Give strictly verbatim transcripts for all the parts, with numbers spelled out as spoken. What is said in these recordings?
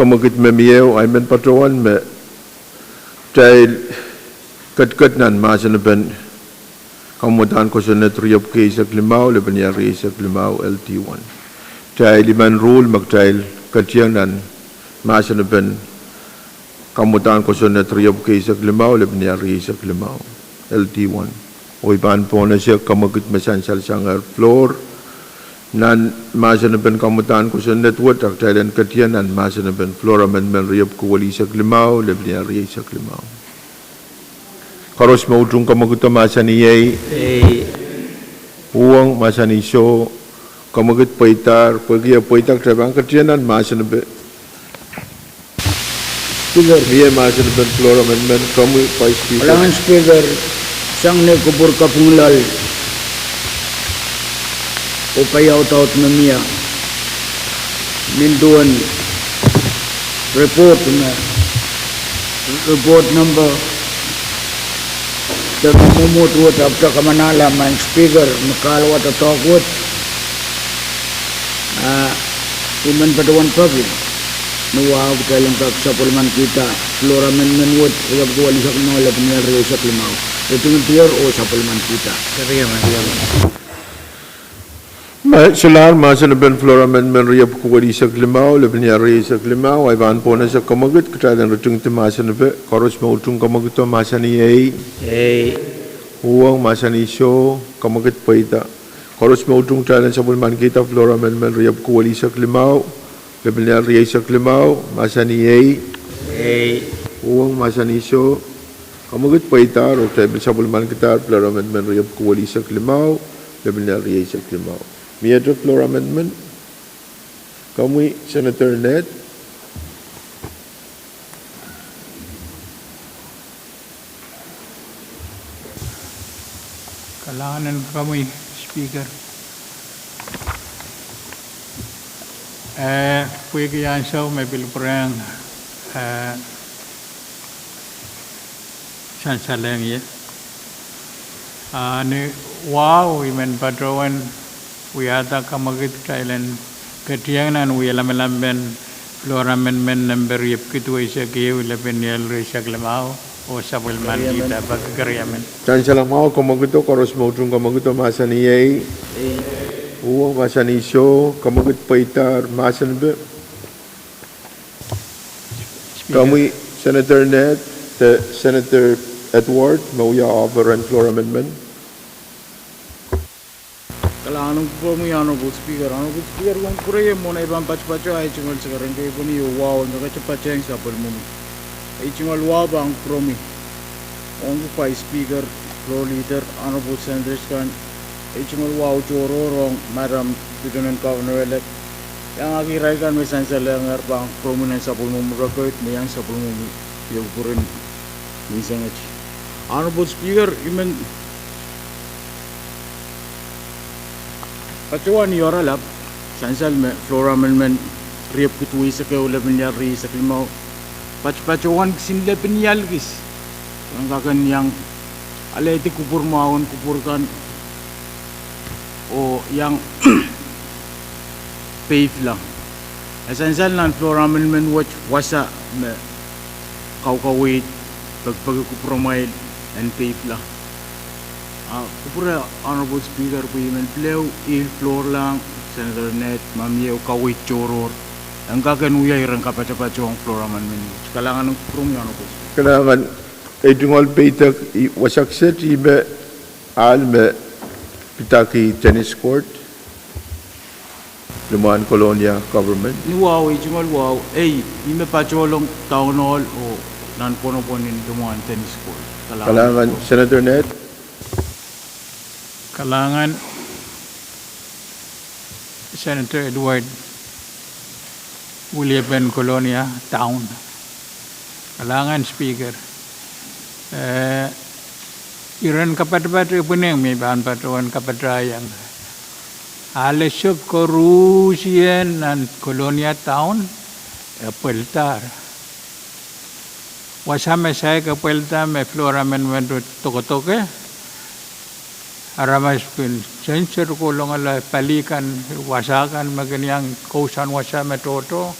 Kamwekid me mie, I men patohwan me kitail ketiket nan mahsen en kamwadahn kosonned riepwuki eisek limau, lepin ial rieisek limau, L D one. Kitail imen ruhl me kitail ketieng nan mahsen en kamwadahn kosonned riepwuki eisek limau, lepin ial rieisek limau, L D one. Oh I pahn pohnese kamwekid me sansal sangehr floor nan mahsen en kamwadahn kosonned wet, a kitail en ketieng nan mahsen en floor amendment riepwuki eisek limau, lepin ial rieisek limau. Koaros me utung kamwekido mahsanih ei. Uhwong mahsanih soh. Kamwekid pweidahr, pwehki e pweida, kitail pahn ketieng nan mahsen en Speaker. Mie mahsen en floor amendment, komwi Vice Speaker. Kalahngan Speaker, sang ni kupwur kapwung loal oh paiaudaud me mie, nin duwen report me, report number, de mwomwohd wet ahpwtehn kamanahla Madam Speaker, me kahluwa doadoahk wet. Ah, I men patohwan peki me wahu kitail en kak sapwellimanikihda floor amendment wet, riepwuki eisek limau, lepin ial rieisek limau. Ritingdier oh sapwellimanikihda. Me solahr mahsen en floor amendment riepwuki eisek limau, lepin ial rieisek limau, I pahn pohnese kamwekid kitail en ritingdi mahsen en, koaros me utung kamwekido mahsanih ei. Uhwong mahsanih soh. Kamwekid pweida. Koaros me utung kitail en sapwellimanikihda floor amendment riepwuki eisek limau, lepin ial rieisek limau, mahsanih ei. Uhwong mahsanih soh. Kamwekid pweidahr oh kitail pil sapwellimanikidahr floor amendment riepwuki eisek limau, lepin ial rieisek limau. Miehte floor amendment? Komwi Senator Ned. Kalahngan en komwi Speaker. Eh, pwehki ansou me pil pwurehng, eh, sansalehng ie, a ni wahu I men patohwan wiahda kamwekid kitail en ketieng nan wie lamalam en floor amendment nempe riepwuki eisek ehu, lepin ial rieisek limau, oh sapwellimanikihda. Peki keriemen. Sansal mwahu, kamwekido, koaros me utung kamwekido mahsanih ei. Uhwong mahsanih soh. Kamwekid pweidahr mahsen en Komwi Senator Ned, de Senator Edward, me wia offer en floor amendment. Kalahngan en kupwuromwi Honorable Speaker. Honorable Speaker, ong kupwuromwi mwohn ei pahn patopato, ei tungoal sakaradahn kei pwehn iang wahu en kak patehng sapwellimomwi. Ei tungoal wahu pahn kupwuromwi ong Vice Speaker, Floor Leader, Honorable Senators kan, ei tungoal wahu tohrohr ong Madam Lieutenant Governor-elect, iangahki irail kan me sansalehngehr, pahn kupwuromwi nan sapwellimomwi rekoid, me iang sapwellimomwi, iei kupwuren menseng wet. Honorable Speaker, I men patohwan ioralap sansal me floor amendment riepwuki eisek ehu, lepin ial rieisek limau, patopato wen kisin lepin ial kis, en kak en iang alehdi kupwur mwahu en kupwur kan oh iang peifla. E sansal nan floor amendment wet wasa me kaukaweid pekipeki kupwuromwail en peifla. A kupwure Honorable Speaker pwe I men pil ehu ihl floor lahng Senator Ned ma mie ehu kaweid tohrohr en kak en wia iren kapatapat ong floor amendment wet. Kalahngan en kupwuromwi Honorable Speaker. Kalahngan. Ei tungoal peidek, wasa kiset ih me ahl me pidaki tennis court limwahn Kolonia government. Ni wahu, ei tungoal wahu, ei, ih me patohlong town hall oh nan pwonopwon en limwahn tennis court. Kalahngan. Kalahngan Senator Ned. Kalahngan Senator Edward, weliepen Kolonia town. Kalahngan Speaker. Eh, iren kapatapat epwineng me I pahn patohwan kapatahieng. Ahl ese koaruhsie nan Kolonia town e pweldahr. Wasa me saik e pwelda me floor amendment dokedoke, aramas kin sensor kolongala pali kan, wasa kan me kin iang kousoan wasa me tohto.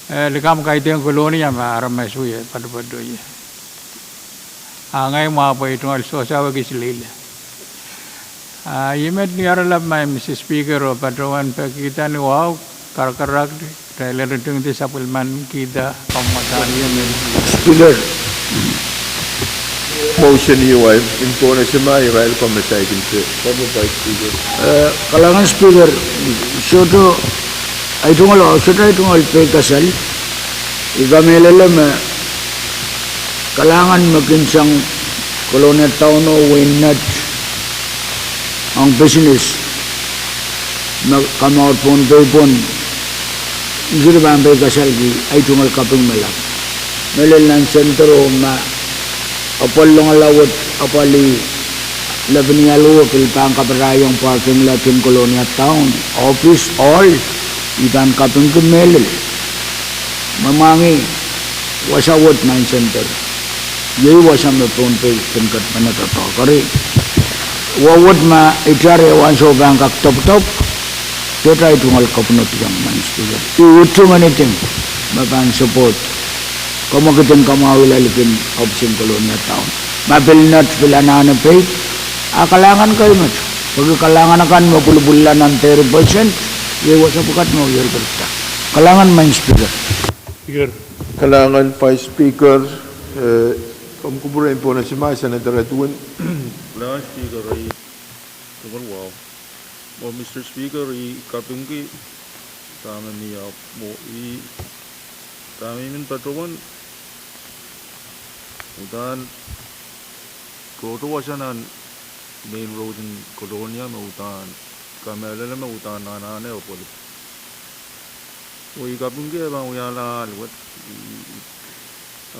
Eh, likamw kaidehn Kolonia me aramas wie patopato ie. A ngehi mwahu pwe I tungoal sohsa wehwehki sileile. Ah, I met ni aralap, Madam Speaker, oh patohwan pekihda ni wahu, karakarahk, kitail en ritingdi sapwellimen kihda kamwadahn ie. Speaker, motion ieu, I pwon ese ma irail komw saikinte, former Vice Speaker. Eh, kalahngan Speaker, sohte, I tungoal, sohte I tungoal peikasal, I kamehlele me kalahngan me kin sang Kolonia Town oh wehin Nett ong business me kamour Pohnpei pwon, I sohte pahn peikasalki, I tungoal kaping me lap. Mehlel nan center oh ma apwal longala wet, apwalih lepin ial oh pil pahn kaparahiong parking lot en Kolonia Town, office, hall, I pahn kapingki mehlel. Me mwahngih wasa wet nan center. Iei wasa me Pohnpei kin ket menet doadoahk. Eri, wehwet ma itar ehu ansou pahn kak toptop, sohte I tungoal kapwunodiong, Madam Speaker. I would do anything me pahn support, komw kak kin kamwahwihala likin office en Kolonia Town. Ma pil Nett pil anahne peik, a kalahngan kei met. Pwehki kalahngan akan me pwulopwulla nan thirty percent, iei wasa pwukat me wiawi kei. Kalahngan, Madam Speaker. Kalahngan Vice Speaker, eh, komw kupwure en pwon ese ma Senator Edwin. Kalahngan Speaker, I tungoal wahu. Oh Mister Speaker, I kapingki dahme mie, mwo I, dahme I men patohwan, udahn tohto wasa nan main road en Kolonia me udahn, kamehlele me udahn anahne apwalih. Oh I kapingki e pahn wiahla ahl wet, I,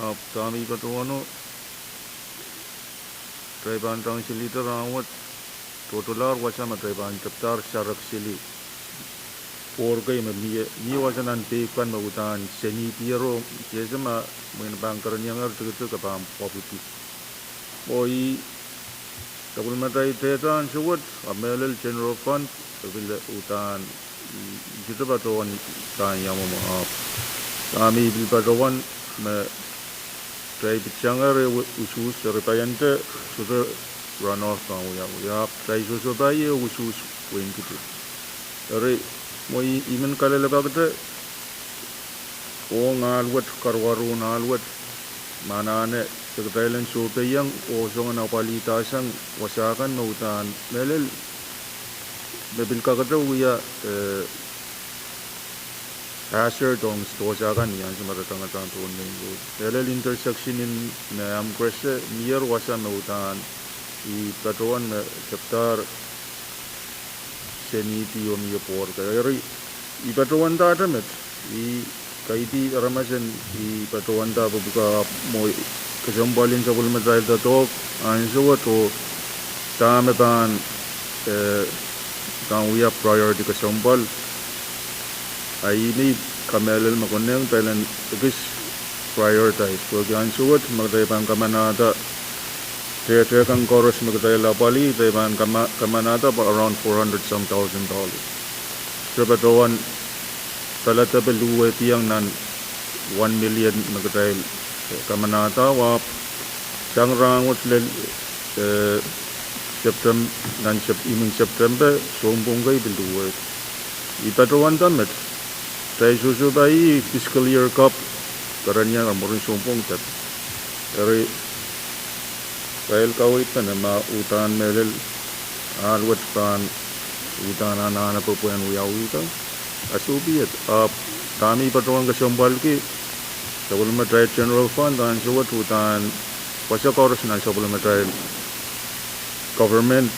I, ahpw dahme I patohwano, kitail pahn tang silihda rahnwet, tohtolahr wasa me kitail pahn tepdahr sarek sili. Pwour kei me mie, mie wasa nan pei kan me udahn senihdier oh, I ese ma mwein pahn kereniengehr tikitik e pahn pwupwudi. Oh I, sapwellimatail tehte ansou wet, a mehlel general fund, e pil udahn, I, I sohte patohwan udahn ia mwomwe ahpw dahme I pil patohwan me kitail pitsangehr e usuhs, eri paiante sohte runoff pahn wiawi, ahpw kitail sohsohpai e usuhs wehin Kitir. Eri, mwo I, I men kalelapak te, ong ahl wet, karuwaruhn ahl wet, me anahne, se kitail en sohpeiong oh soangen apwalihda sang wasa kan me udahn mehlel, me pil kakete wia, eh, hazard ong sidohsa kan ni ansou me re tangatang pohn main road. Mehlel intersection en me Amkrese, mier wasa me udahn, I patohwan me tepdahr senihdi oh mie pwour kei. Eri, I patohwanda te met, I kaidehn aramas en I patohwanda pwehki ahpw mwo kesempwal en sapwellimatail doadoahk ansou wet oh dahme pahn, eh, pahn wia priority kesempwal. A I men kamehlele me konehng kitail en ekis prioritize, pwehki ansou wet me kitail pahn kamanahda tehte kan koaros me kitail apwalih, kitail pahn kama-, kamanahda pwe around four hundred some thousand dollars. Se patohwan paladepe luhwehdiong nan one million me kitail, eh, kamanahda, ahpw sang rahnwet lel, eh, Septem-, nan Sep-, imwin September, sounpwong kei pil luhwehdi. I patohwanda met, kitail sohsohpai fiscal year kapw, kerenieng mwurin sounpwong tep. Eri, kitail kaweid pene ma udahn mehlel, ahl wet pahn, udahn anahne pwehn wiawi kan. A so be it, ahpw dahme I patohwan kesempwalki, sapwellimatail general fund ansou wet udahn, wasa koaros nan sapwellimatail government,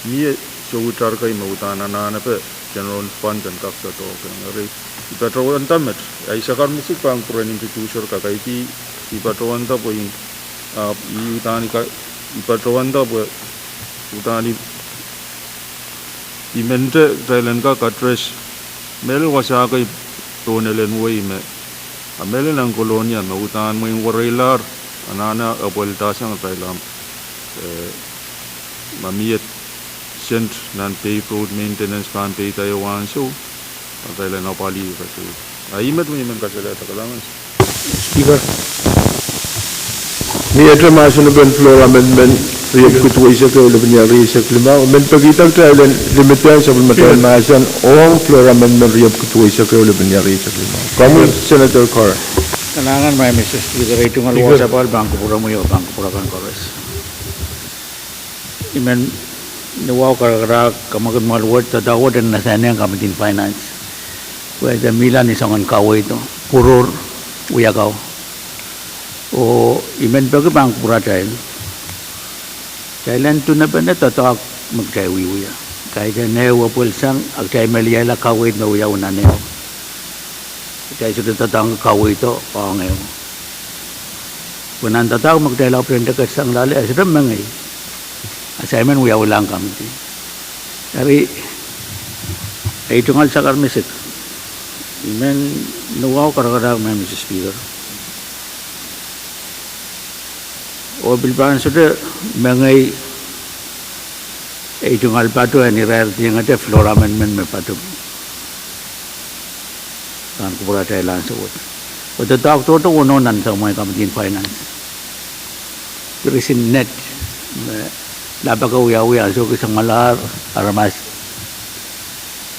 mie souitar kei me udahn anahnepe general fund en kak doadoahk. Eri, I patohwanda met, ei sakar misik pahn kupwuren introducer kakaidi, I patohwanda pwe, ah, I udahn I ka-, I patohwanda pwe, udahn I, I men te, kitail en kak address, mehlel wasa kei pohn elen wehi me, a mehlel nan Kolonia me udahn mwein wereilahr, anahne apwalihda sang atail ahmw, eh, ma mie sent nan pei road maintenance pahn peida ehu ansou, atail en apwalih rete. Ih met me I men kasalehda. Kalahngan. Speaker. Miehte mahsen en floor amendment riepwiki duweisek ehu lepin iar rieisek limau, I men pekihda kitail en limit sapwellimatail mahsen ong floor amendment riepwiki duweisek ehu lepin iar rieisek limau. Komwi Senator Corr. Kalahngan, Madam Speaker, ei tungoal wasa pahn kupwuromwi oh pahn kupwur akan koaros. I men nuwahu karakarahk kamwekid mwahl wet, doadoahk wet en assign-ong Committee on Finance, pwe e mihla ni soangen kaweid, pwuror, wiakau. Oh I men peki pahn kupwuratail, kitail en tunepene doadoahk me kitail wiewia. Kaidehn ehu epwelsang, a kitail meliala kaweid me wiawi nan ehu. Kitail sohte doadoahngki kaweid ong ehu. Pwe nan doadoahk me kitail ahpw pahn deke sang loale, e sohte mengei. Assignment wiawilahng committee. Eri, ei tungoal sakar misik, I men nuwahu karakarahk, Madam Speaker. Oh pil pahn sohte mengei ei tungoal patohwan irair diengete floor amendment me patohwan kupwuratail ansou wet. Pwe doadoahk tohto wonohn nan soumwahu Committee on Finance. Pirisin net me lapake wiawi ansou kis samwalahr aramas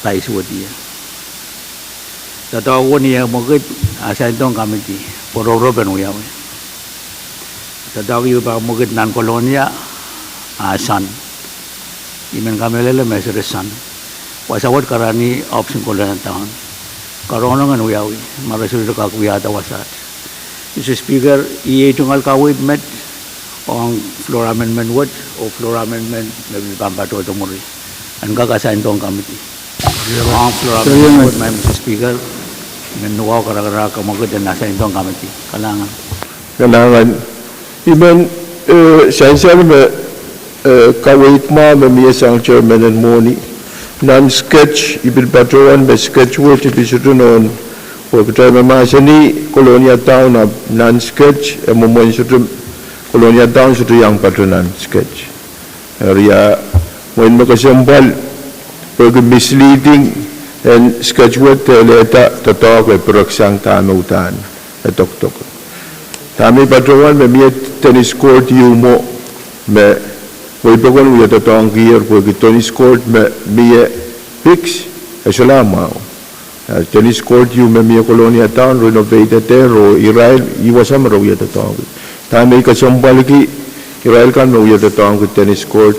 paisuwed ie. Doadoahk wet ni eh mwekid assign-ong committee, pwe ropwurepen wiawi. Doadoahk ieu pahn mwekid nan Kolonia, a sohn. I men kamehlele me sohte sohn. Wasa wet karanih ohpis en Kolonia Town. Karongarongen wiawi, ma re sohte kak wiahda wasaht. Madam Speaker, iei tungoal kaweid met ong floor amendment wet, oh floor amendment me pil pahn patohdo mwuri en kak assign-ong committee. Ong floor amendment wet, Madam Speaker, I men nuwahu karakarahk kamwekid en assign-ong committee. Kalahngan. Kalahngan. I men, eh, sansal me, eh, kaweid mwahu me mie sang chairman en mwohni. Nan sketch, I pil patohwan me sketch wet I pil sohte nohn, pwe kitail me mahsanih Kolonia Town, a nan sketch e mwomwen sohte Kolonia Town sohte iang patoh nan sketch. Eri a, mwein me kesempwal, pwehki misleading en sketch wet de lehda doadoahk e pireksang dahme uhdahn e dokdok. Dahme I patohwan me mie tennis court ieu mwo me weipokon wia doadoahngkier pwehki tennis court me mie Biggs e solahr mwahu. A tennis court ieu me mie Kolonia Town renovate-eder oh irail ih wasa me re wia doadoahngki. Dahme I kesempwalki irail kan me wia doadoahngki tennis court,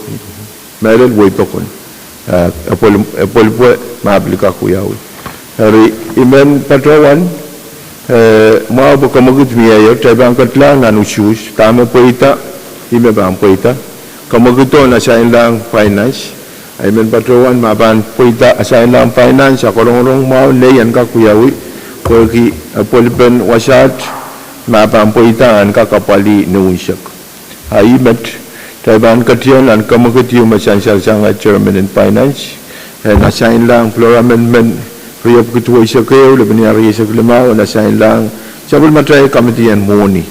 mehlel weipokon, a, e pwel, e pwelpwe ma pil kak wiawi. Eri I men patohwan, eh, mwahu pwe kamwekid mieier, kitail pahn ketlahng nan usuhs dahme pweida, ih me pahn pweida. Kamwekido en assign-lahng finance, a I men patohwan ma pahn pweida assign-lahng finance, a kolongolong mwahu nei en kak wiawi, pwehki, eh, pwelipen wasaht ma pahn pweida en kak apwalih ni unsek. A ih met, kitail pahn ketien nan kamwekid ieu me sansal sang chairman en finance, en assign-lahng floor amendment riepwiki duweisek ehu lepin iar rieisek limau, en assign-lahng sapwellimatail committee en mwohni.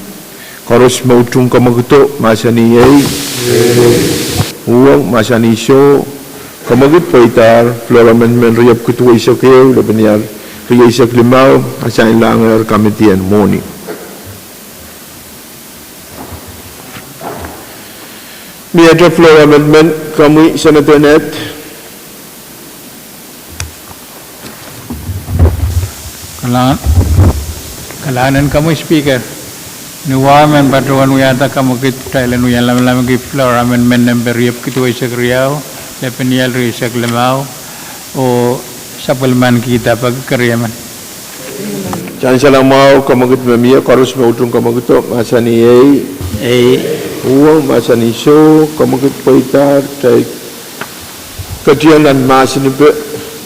Koaros me utung kamwekido mahsanih ei. Uhwong mahsanih soh. Kamwekid pweidahr floor amendment riepwiki duweisek ehu lepin iar rieisek limau, assign-lahngehr committee en mwohni. Miehte floor amendment, komwi Senator Ned. Kalahngan, kalahngan en komwi Speaker. Nuwahu I men patohwan wiahda kamwekid kitail en wia lamalamki floor amendment nempe riepwiki duweisek riau, lepin iar rieisek limau, oh sapwellimankihda peki keriemen. Sansal mwahu, kamwekid me mie, koaros me utung kamwekido mahsanih ei. Ei. Uhwong mahsanih soh. Kamwekid pweidahr. Kitail ketien nan mahsanipe,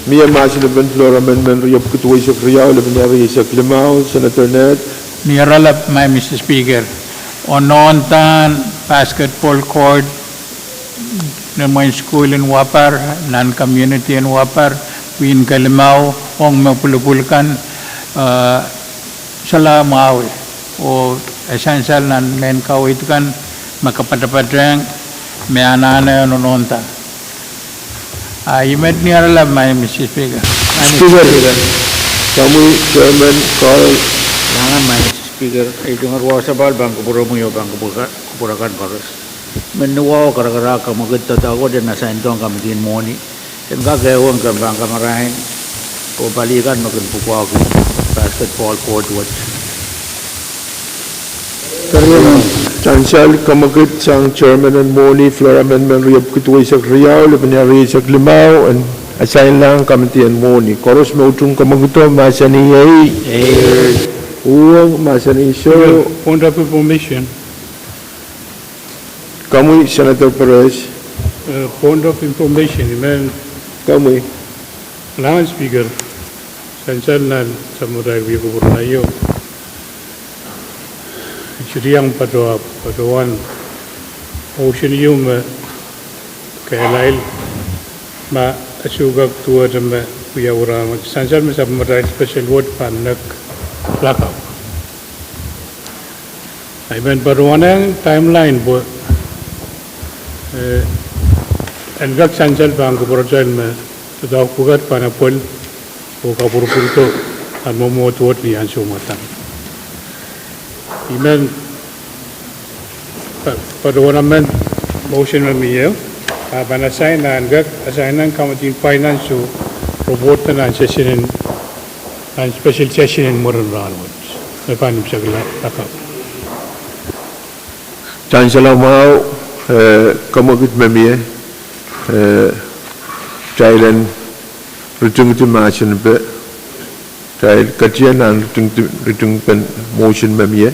mie mahsanipen floor amendment riepwiki duweisek riau lepin iar rieisek limau, Senator Ned. Ni oaralap, Madam Speaker, onohntan basketball court ni imwen sukuhl en Wapar, nan community en Wapar, pwihn kelimau ong me pwulopwul kan, eh, solahr mwahu, oh e sansal nan mehn kaweid kan me kapatapatehng me anahne onohnta. A ih met ni oaralap, Madam Speaker. Speaker. Komwi Chairman Carl. Lahngan Madam Speaker, ei tungoal wahu sapahl pahn kupwuromwi oh pahn kupwurka-, kupwuramwail koaros. Mehn ni wahu karakarahk, kamwekid doadoahk wet en asaindohng kamidi en mwohni. En kak ehuong komw pahn kamarain oh pali kan me kin pwukoahki basketball court wet. Sansal kamwekid sang Chairman en mwohni, floor amendment riepwiki duweisek riau, lepin riau rieisek limau, en asainlahng kamidi en mwohni. Koaros me utung kamwekido mahsanih ei. Uhwong mahsanih soh. Point of information. Komwi Senator Perez. Eh, point of information, I men. Komwi. Lahngan Speaker, sansal nan sapwellimatail wia kupwur na io. Siriang patohwan, patohwan motion ieu me kehlail, ma e sohte kak duwehte me wiawi rahn wet. Sansal me sapwellimatail special vote pahn nek lakapw. I men patohwanehng timeline pwe, eh, en kak sansal pahn kupwuratail me doadoahk pwukat pahn apwel oh kapwurpwurdo nan mwomwohdiso ni ansou mwadang. I men pa-, patohwan amend motion me mie, a pahn asain nan kak, asain nan kamidi en finance oh report nan session en, nan special session en mwurin rahn wet. Me pahn imwisekla lakapw. Sansal mwahu, eh, kamwekid me mie, eh, kitail en ritingdi mahsen pe, kitail ketier nan ritingdi, ritingpen motion me mie.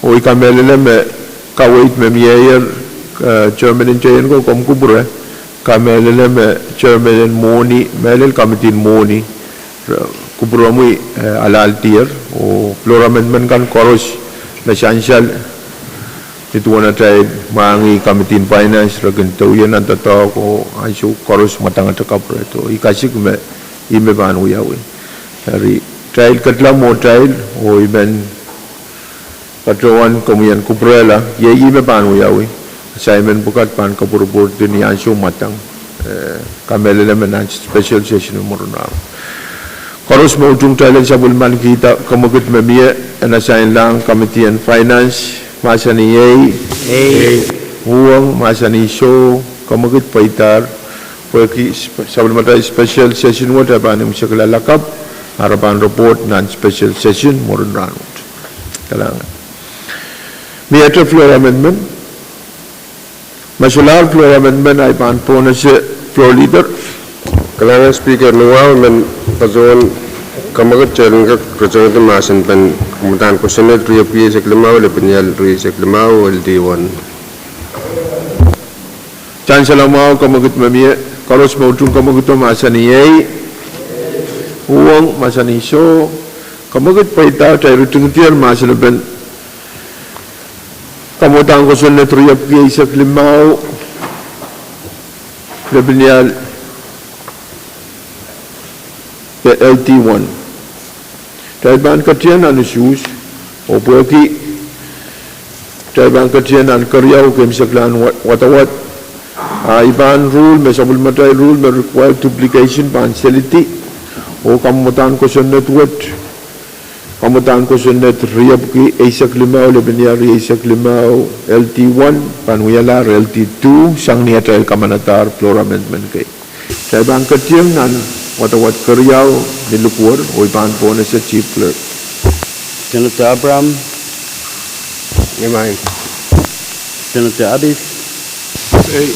Oh I kamehlele me kaweid me mie ier, eh, Chairman en teien ko komw kupwure, kamehlele me Chairman en mwohni, mehlel kamidi en mwohni, re-, kupwuromwi, eh, alaldier, oh floor amendment kan koaros me sansal, ni duwen atail mwahngih kamidi en finance, re kin dehr wia nan doadoahk oh ansou koaros mwadangete kapwurehdo. I kasik me, ih me pahn wiawi. Eri, kitail ketla mwohtail, oh I men patohwan komwi en kupwurehla, iei ih me pahn wiawi. Assignment pwukat pahn kapwurpwurdi ni ansou mwadang. Eh, kamehlele me nan special session mwurin rahn. Koaros me utung kitail en sapwellimanikihda kamwekid me mie en asainlahng kamidi en finance, mahsanih ei. Ei. Uhwong, mahsanih soh, kamwekid pweidahr, pwehki sp-, sapwellimatail special session wet e pahn imwisekla lakapw, a re pahn report nan special session mwurin rahn wet. Kalahngan. Miehte floor amendment. Ma solahr floor amendment, ahi pahn pohnese floor leader. Kalahngan Speaker, ni wahu I men patohwan kamwekid kitail en kak ritingdi mahsen pen kamwadahn kosonned riepwiki eisek limau, lepin riau rieisek limau, L D one. Sansal mwahu, kamwekid me mie, koaros me utung kamwekido mahsanih ei. Uhwong, mahsanih soh. Kamwekid pweidahr, kitail ritingdier mahsen pen kamwadahn kosonned riepwiki eisek limau, lepin riau, L D one. Kitail pahn ketier nan usuhs, oh pwehki kitail pahn ketier nan keriau, ke imwiseklahn wa-, wadawad. Ahi pahn rule me, sapwellimatail rule me require duplication pahn selidi, oh kamwadahn kosonned wet, kamwadahn kosonned riepwiki eisek limau, lepin riau rieisek limau, L D one, pahn wialahr L D two, sang ni atail kamanadahr floor amendment kei. Kitail pahn ketier nan wadawad keriau ni likwor, oh I pahn pohnese Chief Clerk. Senator Abraham. Ei, mwahi. Senator Abis. Ei.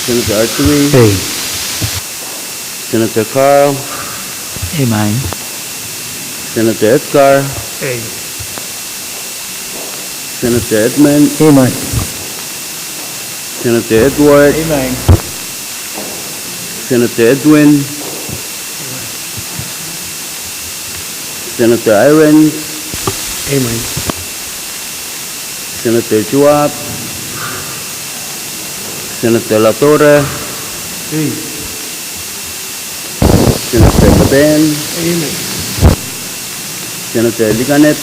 Senator Artui. Ei. Senator Carl. Ei, mwahi. Senator Edgar. Ei. Senator Edmund. Ei, mwahi. Senator Edward. Ei, mwahi. Senator Edwin. Senator Irons. Ei, mwahi. Senator Chuab. Senator Ladora. Ei. Senator Keben. Ei, mwahi. Senator Likanep.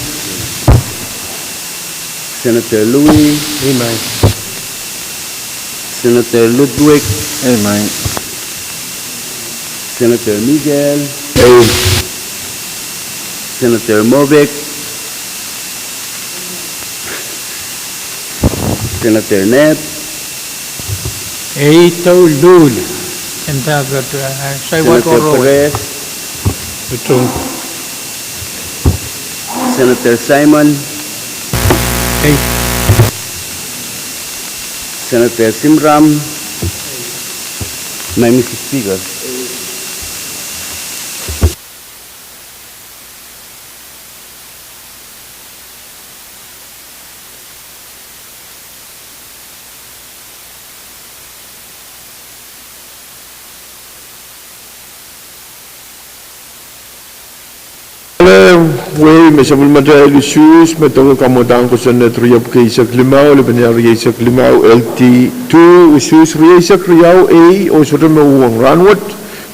Senator Louis. Ei, mwahi. Senator Ludwig. Ei, mwahi. Senator Miguel. Ei. Senator Mobek. Senator Ned. Ei, tou lul. Senator Perez. Tou. Senator Simon. Ei. Senator Simram. My Mister Speaker. Wehi me sapwellimatail usuhs me doke kamwadang kosonned riepwiki eisek limau, lepin riau rieisek limau, L T two, usuhs rieisek riau A, oh sohte me uhwong rahnwet.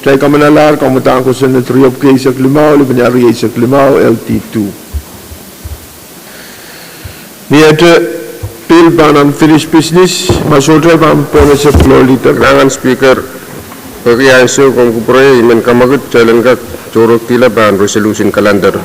Kitail kamanalahr kamwadang kosonned riepwiki eisek limau, lepin riau rieisek limau, L T two. Ni ete pil pahn unfinished business, ma sohte pahn pwonese floor leader. Kalahngan Speaker, pwehki ansou komw kupwure, I men kamwekid kitail en kak tohrohrkihla pahn resolution calendar.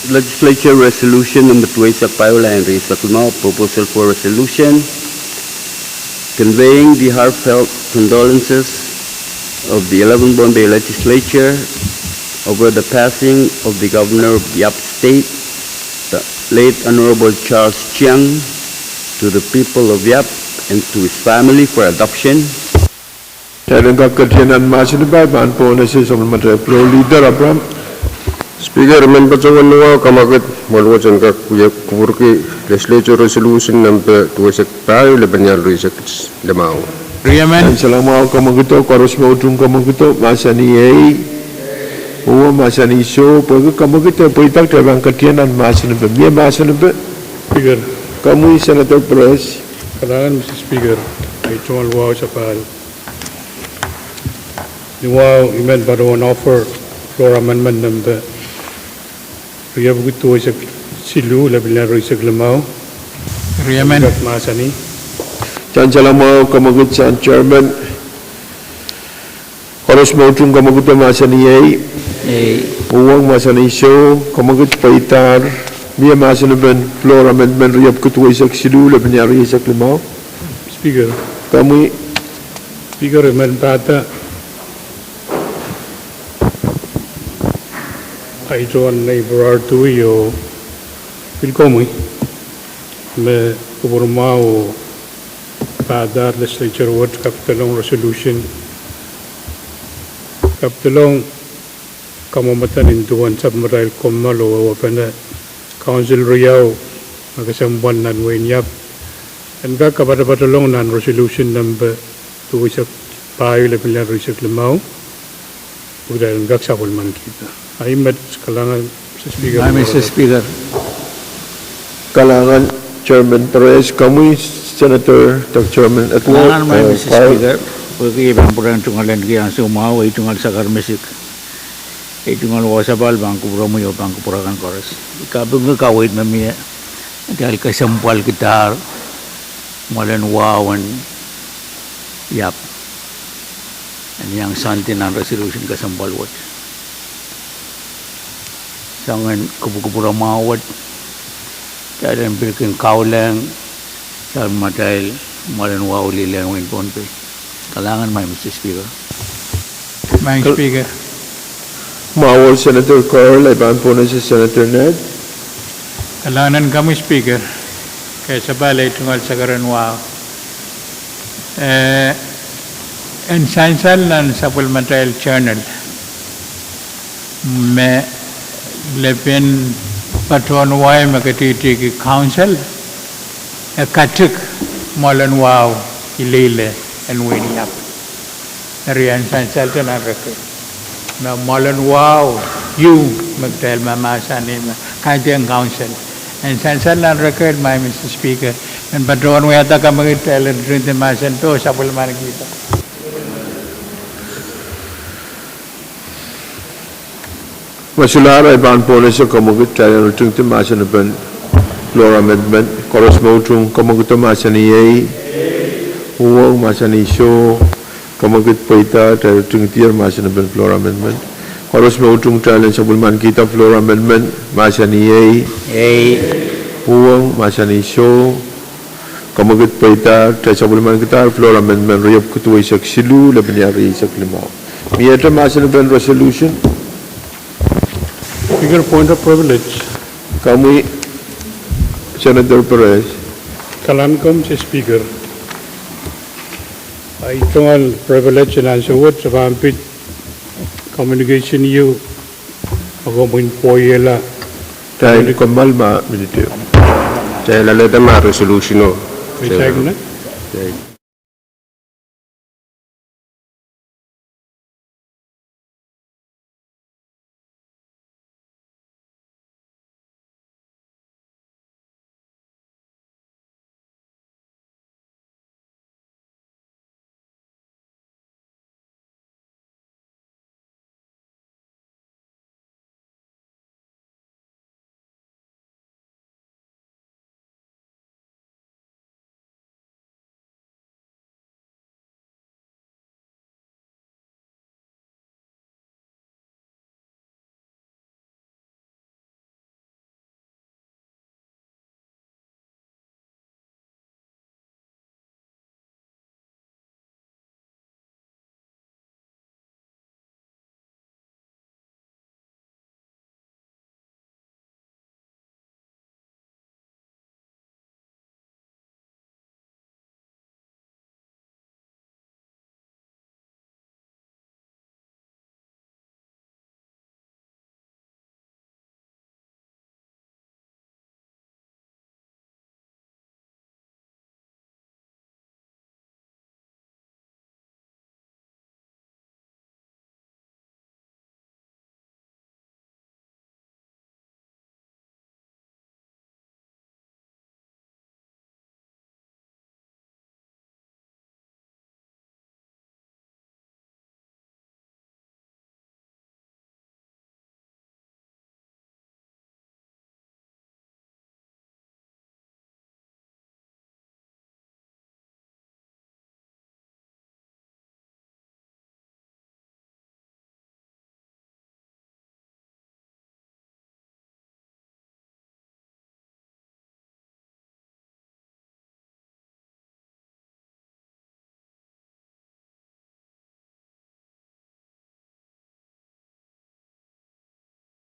Legislature Resolution number duweisek pahieu, lel rieisek limau, proposal for resolution conveying the heartfelt condolences of the eleventh Bombay Legislature over the passing of the Governor of Yap State, the late Honorable Charles Chiang, to the people of Yap and to his family for adoption. Kitail en kak ketien nan mahsen ipa, pahn pwonese sapwellimatail floor leader Abraham. Speaker, I men patohwan wahu kamwekid mwohn wet en kak wia kupwurki Legislature Resolution number duweisek pahieu, lepin riau rieisek limau. Ansou me kamwekid, koaros me utung kamwekid, mahsanih ei, oh mahsanih soh, pwehki kamwekid, pwe ih kitail pahn ketien nan mahsen ipa, mie mahsen ipa. Speaker. Komwi Senator Perez. Kalahngan Mister Speaker, ei tungoal wahu sapahl. Ni wahu I men patohwan offer floor amendment number riepwiki duweisek siluh, lepin riau rieisek limau. Riemon. Ansou me kamwekid sang chairman. Koaros me utung kamwekid mahsanih ei. Ei. Uhwong mahsanih soh, kamwekid pweidahr. Mie mahsen ipen floor amendment riepwiki duweisek siluh, lepin riau rieisek limau. Speaker. Komwi. Speaker, I men pahda ahi tohn nei pwurehng duwe oh pil komwi me kupwuramwahu oh pahdahr Legislature wet kapidelong resolution, kapidelong kamwomwada nin duwen sapwellimatail kommoal oh wehwehpene Council riau me kesempwal nan wehin Yap en kak kapatapatelong nan resolution number duweisek pahieu, lepin riau rieisek limau, pwe kitail en kak sapwellimanikihda. Ahi met, kalahngan Mister Speaker. Mister Speaker. Kalahngan Chairman Perez, komwi Senator, Chairman Edward. Kalahngan Mister Speaker, pwehki I pahn pwurehng tungoal ahneki ansou mwahu, ei tungoal sakar mesik. Ei tungoal wahu sapahl pahn kupwuromwi oh pahn kupwur akan koaros. I kapingki kaweid me mie, kitail kesempwalkidahr mwoalen wahu en Yap en iang sainte nan resolution kesempwal wet. Soangen kupwukupwure mwahu wet, kitail en pil kin kaulehng sapwellimatail mwoalen wahu lih en wehin Pohnpei. Kalahngan Mister Speaker. Speaker. Mwahuo Senator Carl, I pahn pwonese Senator Ned. Kalahngan en komwi Speaker, kasapahl ei tungoal sakar en wahu. Eh, en sansal nan sapwellimatail journal me lepin patohwan wai me ketihtihki Council e katik mwoalen wahu ileile en wehin Yap. Eri en sansal nan record. me mwoalen wahu, ieu me kitail mahmahsanih me kaidehn council. En sansal nan record, Madam Speaker, men patohwan wiahda kamwekid kitail en ritingdi mahsen peh oh sapwellimanikihda. Ma solahr, I pahn pwonese kamwekid kitail en ritingdi mahsen pen floor amendment. Koaros me utung kamwekido mahsanih ei. Uhwong mahsanih soh. Kamwekid pweida, kitail ritingdier mahsen pen floor amendment. Koaros me utung kitail en sapwellimanikihda floor amendment mahsanih ei. Uhwong mahsanih soh. Kamwekid pweida, kitail sapwellimanikihda floor amendment riepwiki duweisek siluh, lepin iar rieisek limau. Miehte mahsen pen resolution? Speaker, point of privilege. Komwi, Senator Perez. Kalahngan, Madam Speaker. Ahi tungoal privilege en ansou wet, se pahn pid communication ieu me komw pweiehla. Kitail komw ale ma minute. Kitail alehda ma resolution o.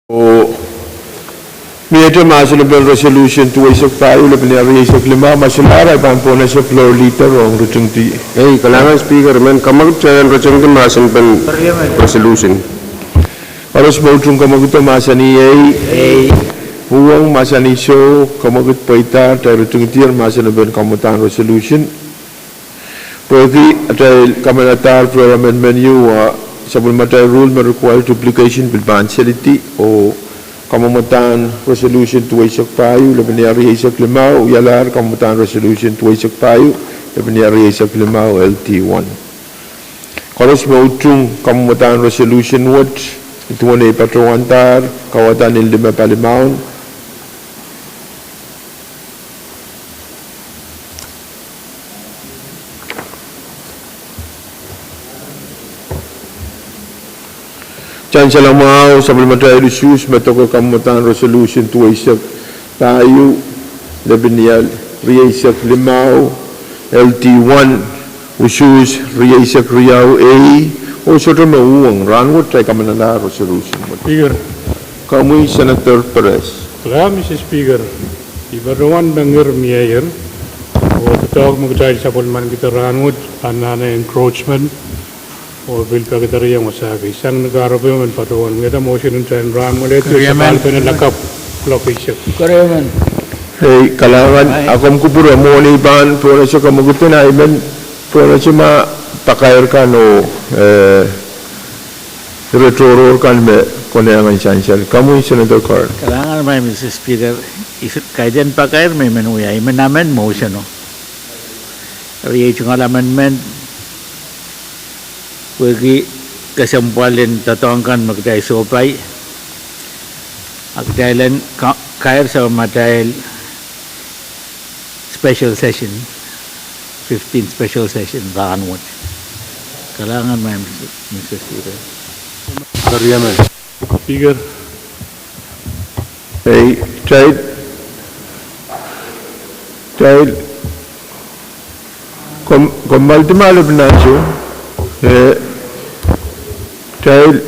Oh, miehte mahsen pen resolution duweisek pahieu, lepin iar rieisek limau. Ma solahr, I pahn pwonese floor leader ong ritingdi. Ei, kalahngan Speaker, I men kamwekid kitail en ritingdi mahsen pen resolution. Koaros me utung kamwekido mahsanih ei. Uhwong mahsanih soh. Kamwekid pweida, kitail ritingdier mahsen pen kamwadahn resolution. Pwehki atail kamanadahr floor amendment ieu, a sapwellimatail rule me require duplication pil pahn selidi, oh kamwadahn resolution duweisek pahieu, lepin iar rieisek limau, wialahr kamwadahn resolution duweisek pahieu, lepin iar rieisek limau, L T one. Koaros me utung kamwadahn resolution wet, duwen ei patohwandahr, kauwada nin lime palimaun. Sansal mwahu, sapwellimatail usuhs me doke kamwadahn resolution duweisek pahieu, lepin iar rieisek limau, L T one, usuhs rieisek riau ei, oh sohte me uhwong. Rahnwet kitail kamanala resolution wet. Speaker. Komwi Senator Perez. Kalahngan Mister Speaker, I patohwan pengir mieier, oh doadoahk me kitail sapwellimanikihda rahnwet anahne encroachment, oh pil pekedereiong wasahki. Sang ni kahrepe men patohwan wiahda motion en kitail en rahnwet, lehdi, Speaker, pahn pene lakapw clock eisek. Ei, kalahngan, a komw kupwure mwohn ei pahn pwonese kamwekid en, I men pwonese ma pakair kan oh, eh, Re tohrohr kan me konehng en sansal. Komwi Senator Carl. Kalahngan, Madam Speaker, I sohte kaidehn pakair me I men wia, I men amend motion o. Eri ei tungoal amendment pwehki kesempwal en doadoahk kan me kitail sohpai, a kitail en ka-, kair sapwellimatail special session, fifteen special session rahnwet. Kalahngan, Madam Speaker. Speaker. Ei, kitail, kitail, kom, komw maldimalip nan sou, eh, kitail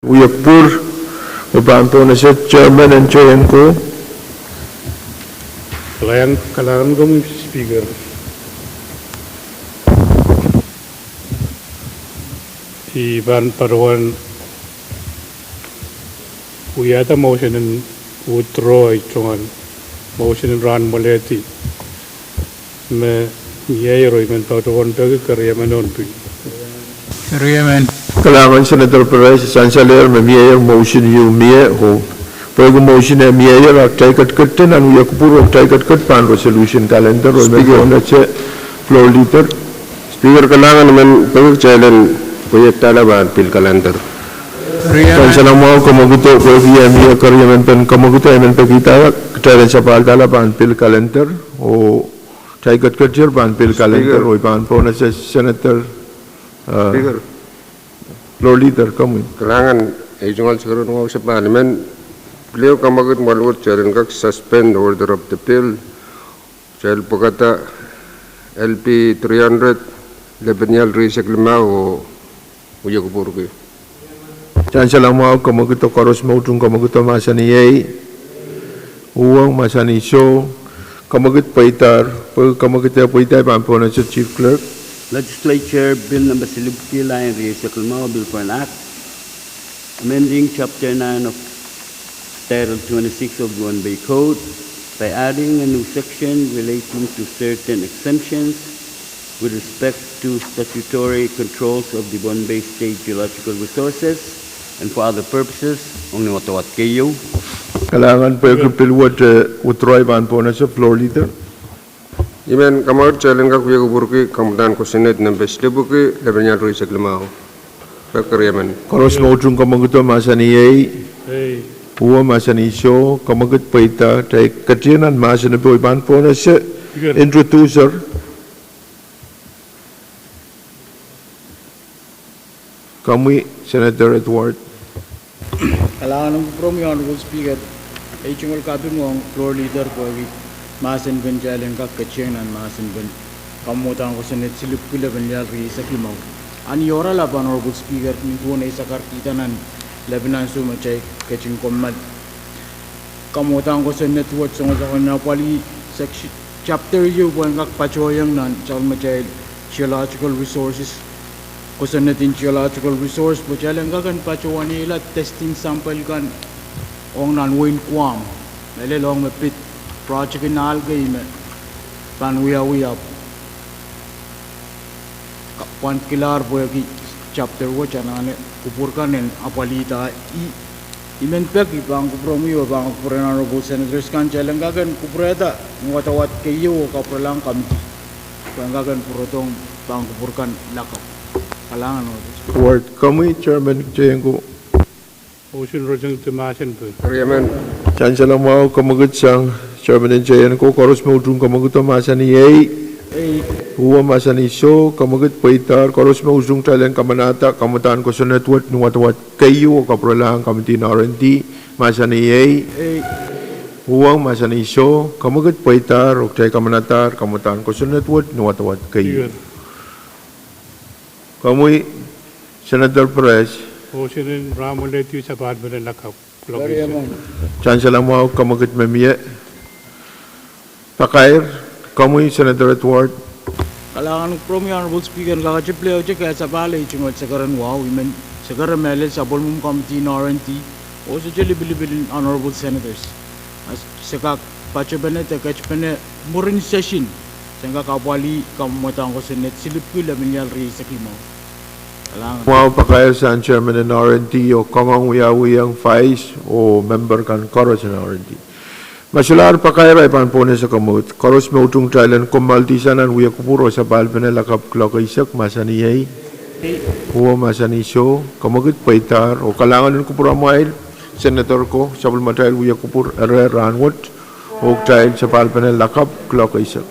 Wia kupwur, oh pahn pohnese chairman en J N ko. Kalahngan, kalahngan komwi Speaker. I pahn patohwan wiahda motion en withdraw, ei tungoal motion en rahn mwalehdi. Me mie iro I men patohwan peki keriemen ohn pil. Keriemen. Kalahngan Senator Perez, sansalehr me mie motion ieu mie, oh pwehki motion e mie, a kitail ketiket nan wia kupwur oh kitail ketiket pahn resolution calendar, oh I men pohnese Floor Leader. Speaker, kalahngan, I men peki kitail en pweiekdahla pahn pil calendar. Keriemen. Sansal mwahu, kamwekid oh pwehki e mie keriemen pen kamwekid, I men pekihda kitail en sapahlahla pahn pil calendar, oh kitail ketiketier pahn pil calendar, oh I pahn pohnese Senator, uh, Speaker. Floor Leader, komwi. Kalahngan, ei tungoal sakaradahn wahu sapahl. I men pil ehu kamwekid mwahl wet kitail en kak suspend order of the bill. Kitail pwekada L P three hundred, lepin ial rieisek limau oh wia kupwurki. Sansal mwahu, kamwekid oh koaros me utung kamwekid mahsanih ei. Uhwong, mahsanih soh. Kamwekid pweidahr, pwe kamwekid e pweida, I pahn pohnese Chief Clerk. Legislature Bill number silipwki, lain rieisek limau, Bill for an Act, amending Chapter nine of Title twenty-six of the Pohnpei Code by adding a new section relating to certain exemptions with respect to statutory controls of the Pohnpei State Geological Resources and for other purposes, ong ni wadawad keieu. Kalahngan, pwehki pil wet, eh, withdraw, I pahn pohnese Floor Leader. I men kamwekid kitail en kak wia kupwurki kamwadahn kosonned nempe silipwki, lepin ial rieisek limau. Peki keriemen. Koaros me utung kamwekid mahsanih ei. Ei. Uhwong, mahsanih soh. Kamwekid pweida, kitail ketiketier nan mahsen epe oh I pahn pohnese introducer. Komwi, Senator Edward. Kalahngan en kupwuromwi Honorable Speaker, ei tungoal kaping ong Floor Leader pwehki mahsen pen kitail en kak ketieng nan mahsen pen kamwadahn kosonned silipwki, lepin ial rieisek limau. A ni oaralap Honorable Speaker, ni duwen ei sakaradahn kihda nan lepin ansou me kitail ketin kommoal kamwadahn kosonned wet, soangen soangen apwalih section, chapter ieu pwehn kak patohiong nan sapwellimatail geological resources, kosonned en geological resource, pwe kitail en kak en patohwanehla testing sample kan ong nan wehin Guam. Mehlel ong me pid project en ahl kei me pahn wiawi, ahpw pwehn kilahr pwehki chapter wet anahne kupwur kan en apwalihda. I, I men peki pahn kupwuromwi oh pahn kupwuren Honorable Senators kan, kitail en kak en kupwurehda ni wadawad keieu oh kapwurelahng committee pwehn kak en pwurodohng pahn kupwur kan lakapw. Kalahngan. Ward, komwi Chairman J N ko. Motion rotingdi mahsen pen. Keriemen. Sansal mwahu, kamwekid sang Chairman en J N ko. Koaros me utung kamwekid mahsanih ei. Ei. Uhwong, mahsanih soh. Kamwekid pweidahr. Koaros me utung, kitail en kamanahda kamwadahn kosonned wet ni wadawad keieu oh kapwurelahng committee en R and D, mahsanih ei. Ei. Uhwong, mahsanih soh. Kamwekid pweidahr oh kitail kamanahdahr kamwadahn kosonned wet ni wadawad keieu. Komwi Senator Perez. Motion en rahn mwalehdi sapahl pene lakapw kuloak eisek. Sansal mwahu, kamwekid me mie. Pakair, komwi Senator Edward. Kalahngan en kupwuromwi Honorable Speaker, en kakete pil ehute kasapahl ei tungoal sekeren wahu, I men sekere mehlel sapwellimomwi committee en R and D oh sohte lipilipil en Honorable Senators, a se kak patopene de ketipene mwurin session, se kak apwalih kamwadahn kosonned silipwki, lepin ial rieisek limau. Kalahngan. Mwahu pakair sang Chairman en R and D oh kamwahu wiawiong Vice oh member kan koaros en R and D. Ma solahr pakair, I pahn pohnese kamwekid. Koaros me utung, kitail en kommoaldi sang nan wia kupwur oh sapahl pene lakapw kuloak eisek, mahsanih ei. Uhwong, mahsanih soh. Kamwekid pweidahr oh kalahngan en kupwuramwail Senator ko, sapwellimatail wia kupwur ere rahn wet oh kitail sapahl pene lakapw kuloak eisek.